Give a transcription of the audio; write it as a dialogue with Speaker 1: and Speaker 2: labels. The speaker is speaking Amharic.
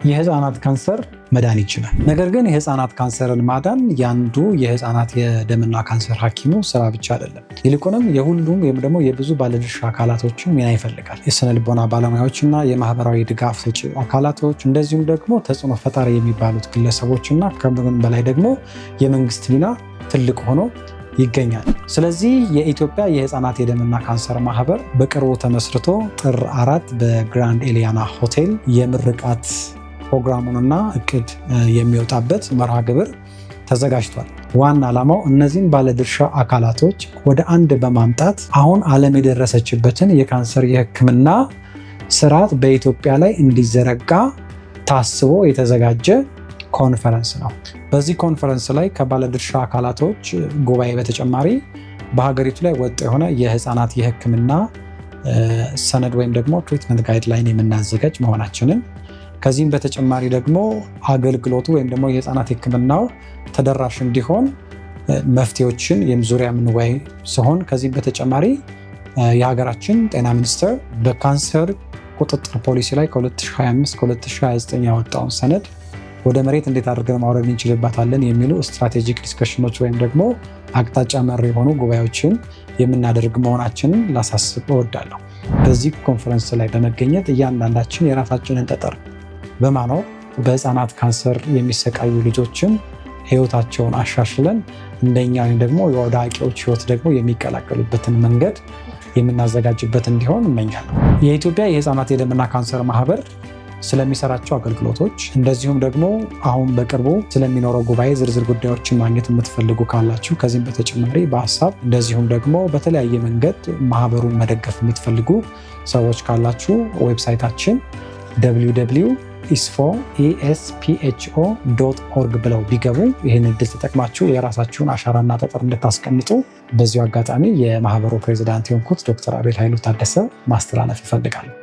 Speaker 1: የህፃናት ካንሰር መዳን ይችላል። ነገር ግን የህፃናት ካንሰርን ማዳን የአንዱ የህፃናት የደምና ካንሰር ሐኪሙ ስራ ብቻ አይደለም። ይልቁንም የሁሉም ወይም ደግሞ የብዙ ባለድርሻ አካላቶችን ሚና ይፈልጋል። የስነ ልቦና ባለሙያዎችና የማህበራዊ ድጋፍ ሰጪ አካላቶች፣ እንደዚሁም ደግሞ ተጽዕኖ ፈጣሪ የሚባሉት ግለሰቦችና ከምንም በላይ ደግሞ የመንግስት ሚና ትልቅ ሆኖ ይገኛል። ስለዚህ የኢትዮጵያ የህፃናት የደምና ካንሰር ማህበር በቅርቡ ተመስርቶ ጥር 4 በግራንድ ኤሊያና ሆቴል የምርቃት ፕሮግራሙንና እቅድ የሚወጣበት መርሃ ግብር ተዘጋጅቷል። ዋና ዓላማው እነዚህን ባለድርሻ አካላቶች ወደ አንድ በማምጣት አሁን ዓለም የደረሰችበትን የካንሰር የህክምና ስርዓት በኢትዮጵያ ላይ እንዲዘረጋ ታስቦ የተዘጋጀ ኮንፈረንስ ነው። በዚህ ኮንፈረንስ ላይ ከባለድርሻ አካላቶች ጉባኤ በተጨማሪ በሀገሪቱ ላይ ወጥ የሆነ የህፃናት የህክምና ሰነድ ወይም ደግሞ treatment guideline የምናዘጋጅ መሆናችንን፣ ከዚህም በተጨማሪ ደግሞ አገልግሎቱ ወይም ደግሞ የህፃናት ህክምናው ተደራሽ እንዲሆን መፍትሄዎችን ዙሪያ የምንወያይ ሲሆን፣ ከዚህም በተጨማሪ የሀገራችን ጤና ሚኒስቴር በካንሰር ቁጥጥር ፖሊሲ ላይ ከ2025 ከ2029 ያወጣውን ሰነድ ወደ መሬት እንዴት አድርገን ማውረድ እንችልባታለን የሚሉ strategic discussion ኖች ወይም ደግሞ አቅጣጫ መር የሆኑ ጉባኤዎችን የምናደርግ መሆናችንን ላሳስብ እወዳለሁ። በዚህ ኮንፈረንስ ላይ በመገኘት እያንዳንዳችን የራሳችንን ጠጠር በማኖር በህፃናት ካንሰር የሚሰቃዩ ልጆችን ህይወታቸውን አሻሽለን እንደኛ ወይም ደግሞ የወዳቂዎች ህይወት ደግሞ የሚቀላቀሉበትን መንገድ የምናዘጋጅበት እንዲሆን እመኛለሁ። የኢትዮጵያ የህፃናት የደምና ካንሰር ማህበር ስለሚሰራቸው አገልግሎቶች፣ እንደዚሁም ደግሞ አሁን በቅርቡ ስለሚኖረው ጉባኤ ዝርዝር ጉዳዮችን ማግኘት የምትፈልጉ ካላችሁ፣ ከዚህም በተጨማሪ በሀሳብ እንደዚሁም ደግሞ በተለያየ መንገድ ማህበሩን መደገፍ የምትፈልጉ ሰዎች ካላችሁ website ኣችን www ESPHO, ESPHO.org ብለው ቢገቡ ይህን እድል ተጠቅማችሁ የራሳችሁን አሻራና ጠጠር እንድታስቀምጡ በዚሁ አጋጣሚ የማህበሩ ፕሬዚዳንት የሆንኩት ዶክተር አቤል ኃይሉ ታደሰ ማስተላለፍ እፈልጋለሁ።